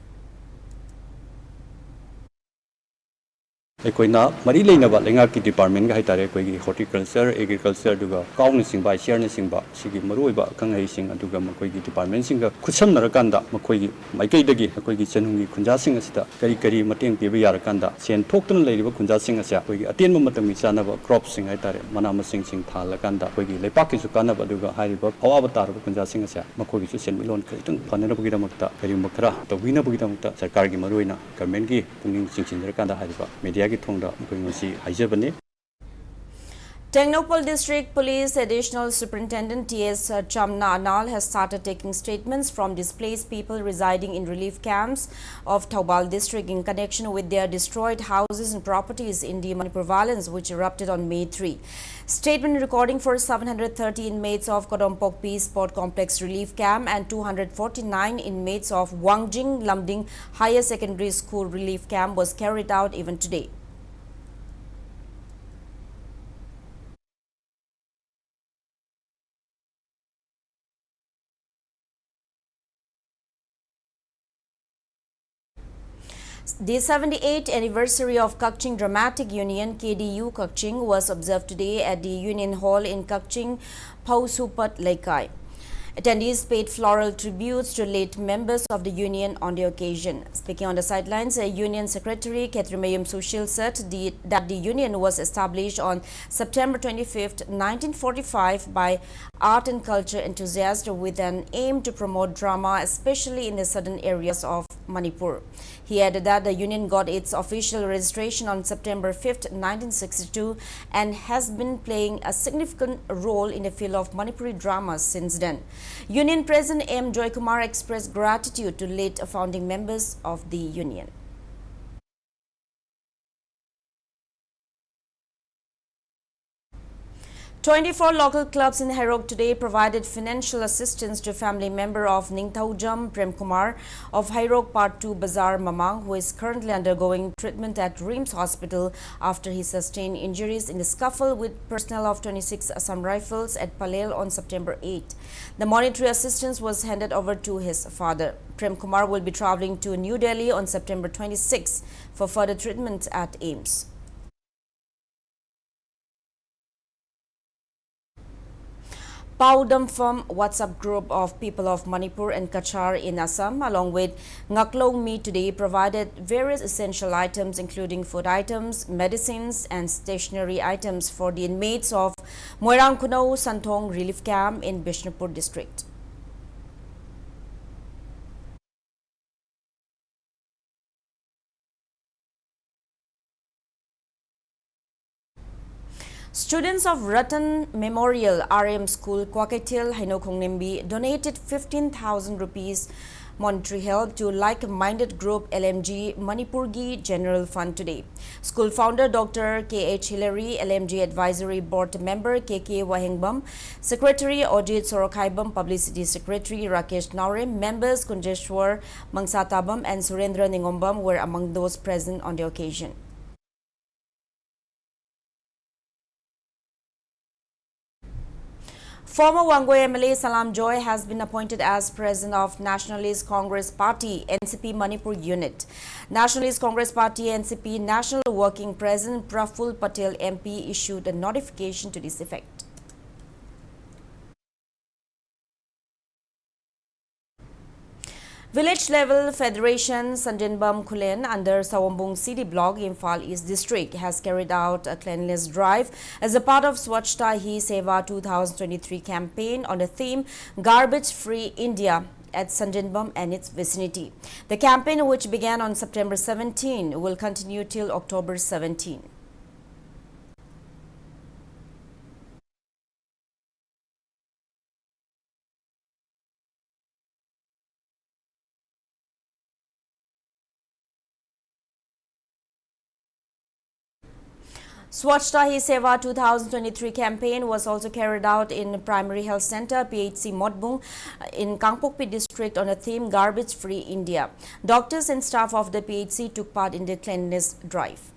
ꯑꯩꯈꯣꯏꯅ ꯃꯔꯤ ꯂꯩꯅꯕ ꯂꯩꯉꯥꯛꯀꯤ ꯗꯤꯄꯥꯔꯠꯃꯦꯟꯒ ꯍꯥꯏꯇꯥꯔꯦ, ꯑꯩꯈꯣꯏꯒꯤ horticulture, agriculture, ꯑꯗꯨꯒ ꯀꯥꯎꯅꯆꯤꯡꯕ, I C ꯑꯥꯔꯅꯆꯤꯡꯕ, ꯁꯤꯒꯤ ꯃꯔꯨꯑꯣꯏꯕ ꯑꯈꯪ ꯑꯍꯩꯁꯤꯡ, ꯑꯗꯨꯒ ꯃꯈꯣꯏꯒꯤ ꯗꯤꯄꯥꯔꯠꯃꯦꯟꯁꯤꯡꯒ ꯈꯨꯠꯁꯝꯅꯔꯀꯥꯟꯗ, ꯃꯈꯣꯏꯒꯤ ꯃꯥꯏꯀꯩꯗꯒꯤ ꯑꯩꯈꯣꯏꯒꯤ ꯆꯅꯨꯡꯒꯤ ꯈꯨꯟꯖꯥꯁꯤꯡ ꯑꯁꯤꯗ ꯀꯔꯤ ꯀꯔꯤ ꯃꯇꯦꯡ ꯄꯤꯕ ꯌꯥꯔꯀꯥꯟꯗ, ꯁꯦꯟ ꯊꯣꯛꯇꯅ ꯂꯩꯔꯤꯕ ꯈꯨꯟꯖꯥꯁꯤꯡ ꯑꯁꯦ ꯑꯩꯈꯣꯏꯒꯤ ꯑꯇꯦꯟꯕ ꯃꯇꯝꯒꯤ ꯆꯥꯅꯕ ꯀ꯭ꯔꯣꯞꯁꯤꯡ ꯍꯥꯏꯇꯥꯔꯦ, ꯃꯅꯥ ꯃꯁꯤꯡꯁꯤꯡ ꯊꯥꯍꯜꯂꯀꯥꯟꯗ ꯑꯩꯈꯣꯏꯒꯤ ꯂꯩꯄꯥꯛꯀꯤꯁꯨ ꯀꯥꯟꯅꯕ, ꯑꯗꯨꯒ ꯍꯥꯏꯔꯤꯕ ꯑꯋꯥꯕ ꯇꯥꯔꯕ ꯈꯨꯟꯖꯥꯁꯤꯡ ꯑꯁꯦ ꯃꯈꯣꯏꯒꯤꯁꯨ ꯁꯦꯟꯃꯤꯠꯂꯣꯟ ꯈꯖꯤꯛꯇꯪ ꯐꯅꯅꯕꯒꯤꯗꯃꯛꯇ ꯀꯔꯤꯒꯨꯝꯕ ꯈꯔ ꯇꯧꯕꯤꯅꯕꯒꯤꯗꯃꯛꯇ ꯁꯔꯀꯥꯔꯒꯤ ꯃꯔꯨꯑꯣꯏꯅ ꯒꯚꯔꯟꯃꯦꯟꯠꯀꯤ ꯄꯨꯛꯅꯤꯡ ꯆꯤꯡꯁꯤꯟꯖꯔꯀꯥꯟꯗ ꯍꯥꯏꯔꯤꯕ ꯃꯦꯗꯤꯌꯥꯒꯤ ꯊꯣꯡꯗ ꯃꯈꯣꯏ ꯉꯁꯤ ꯍꯥꯏꯖꯕꯅꯤ꯫ Tengnoupal District Police Additional Superintendent T S Chamna Anal has started taking statements from displaced people residing in relief camps of Thoubal District in connection with their destroyed houses and properties in the Manipur violence which erupted on May three. Statement recording for seven hundred thirty inmates of Kodompokpi Sport Complex Relief Camp and two hundred forty-nine inmates of Wangjing Lumding Higher Secondary School Relief Camp was carried out even today. The seventy-eighth anniversary of Kakching Dramatic Union, K D U Kakching, was observed today at the Union Hall in Kakching, Phausupat Leikai. Attendees paid floral tributes to late members of the union on the occasion. Speaking on the sidelines, a union secretary, Khetrimayum Sushil, said the, that the union was established on September twenty-fifth, nineteen forty-five, by art and culture enthusiasts with an aim to promote drama, especially in the southern areas of Manipur. He added that the union got its official registration on September fifth, nineteen sixty-two, and has been playing a significant role in the field of Manipuri drama since then. Union President M Joykumar expressed gratitude to late founding members of the union. Twenty-four local clubs in Heirok today provided financial assistance to family member of Ningthoujam Prem Kumar of Heirok Part two Bazar Mamang, who is currently undergoing treatment at RIMS Hospital after he sustained injuries in a scuffle with personnel of twenty-six Assam Rifles at Palel on September eighth. The monetary assistance was handed over to his father. Prem Kumar will be traveling to New Delhi on September twenty-sixth for further treatment at AIIMS. Paudampham WhatsApp group of people of Manipur and Cachar in Assam, along with Ngaklomi today, provided various essential items, including food items, medicines, and stationery items for the inmates of Moirang Khunou Santhong Relief Camp in Bishnupur district. Students of Ratan Memorial R M School, Kwakethel, Hainokongnembi donated fifteen thousand rupees monetary help to like-minded group L M G Manipurgi General Fund today. School founder Doctor K H Hilary, L M G Advisory Board member K K Wahengbam, Secretary Ojit Sorokhaibam, Publicity Secretary Rakesh Naorem, members Kunjeshwar Mangsatabam and Surendra Ningombam were among those present on the occasion. Former Wangoi M L A Salam Joy has been appointed as President of Nationalist Congress Party, N C P Manipur Unit. Nationalist Congress Party, N C P National Working President Praful Patel M P issued a notification to this effect. Village level federation Sandenbam Khulen under Sawambung C D block, Imphal East district, has carried out a cleanliness drive as a part of Swachhata Hi Seva two thousand twenty-three campaign on the theme Garbage Free India. at Sandenbam and its vicinity. The campaign, which began on September seventeen, will continue till October seventeen. Swachhata Hi Seva two thousand twenty-three campaign was also carried out in Primary Health Center, P H C, Motbung, in Kangpokpi district on a theme Garbage Free India. Doctors and staff of the P H C took part in the cleanliness drive.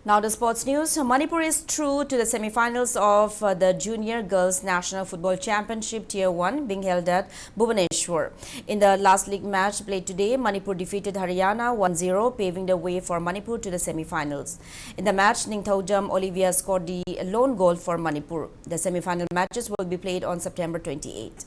Now the sports news. Manipur is through to the semi-finals of, uh, the Junior Girls National Football Championship Tier one being held at Bhubaneswar. In the last league match played today, Manipur defeated Haryana one zero, paving the way for Manipur to the semi-finals. In the match, Ningthoujam Olivia scored the lone goal for Manipur. The semi-final matches will be played on September twenty-eighth.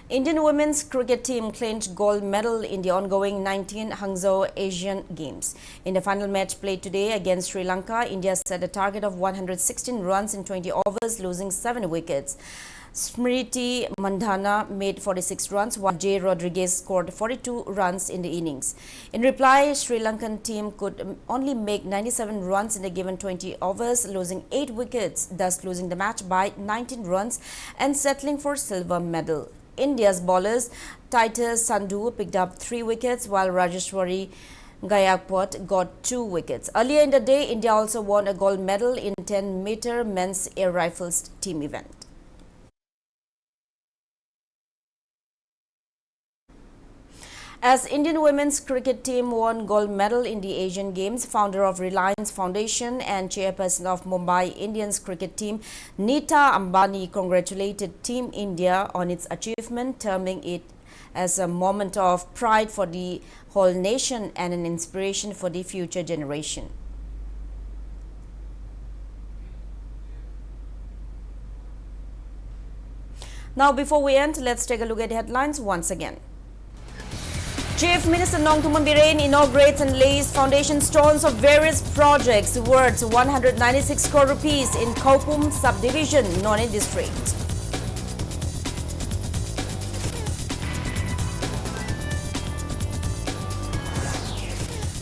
Indian women's cricket team clinched gold medal in the ongoing nineteen Hangzhou Asian Games. In the final match played today against Sri Lanka, India set a target of one hundred sixteen runs in twenty overs, losing seven wickets. Smriti Mandhana made forty-six runs, while Jay Rodriguez scored forty-two runs in the innings. In reply, Sri Lankan team could, um, only make ninety-seven runs in the given twenty overs, losing eight wickets, thus losing the match by nineteen runs and settling for silver medal. India's bowlers Titus Sandhu picked up three wickets, while Rajeshwari Gaikwad got two wickets. Earlier in the day, India also won a gold medal in ten meter men's air rifles team event. As Indian women's cricket team won gold medal in the Asian Games, founder of Reliance Foundation and chairperson of Mumbai Indians cricket team, Neeta Ambani, congratulated Team India on its achievement, terming it as a moment of pride for the whole nation and an inspiration for the future generation. Now, before we end, let's take a look at the headlines once again. Chief Minister Nongthumbam Biren inaugurates and lays foundation stones of various projects worth one hundred ninety-six crore rupees in Khoupum subdivision, Noney district.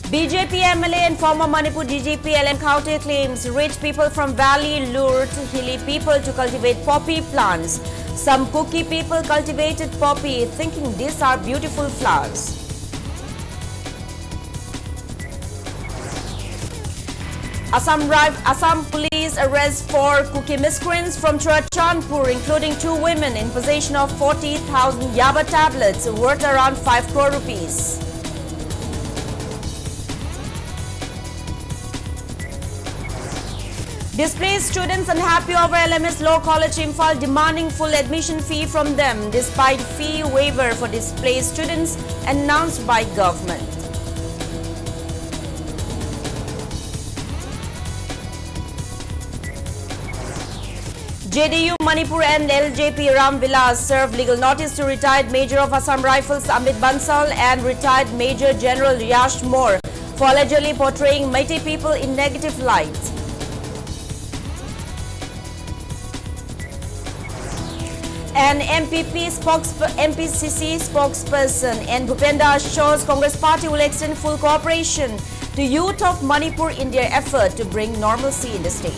B J P M L A and former Manipur D G P L M Khaute claims rich people from valley lured hilly people to cultivate poppy plants. Some Kuki people cultivated poppy, thinking these are beautiful flowers. Assam, Assam police arrest four Kuki miscreants from Churachandpur, including two women, in possession of forty thousand yaba tablets worth around five crore rupees. Displaced students unhappy over L M S Law College Imphal demanding full admission fee from them despite fee waiver for displaced students announced by government. J D U Manipur and L J P Ram Vilas serve legal notice to retired Major of Assam Rifles Amit Bansal and retired Major General Yash Moore for allegedly portraying Meitei people in negative light. And M P P spokesp-, M P C C spokesperson N Bhupender assures Congress party will extend full cooperation to youth of Manipur in their effort to bring normalcy in the state.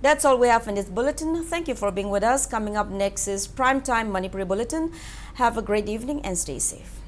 That's all we have in this bulletin. Thank you for being with us. Coming up next is Prime Time Manipuri Bulletin. Have a great evening and stay safe.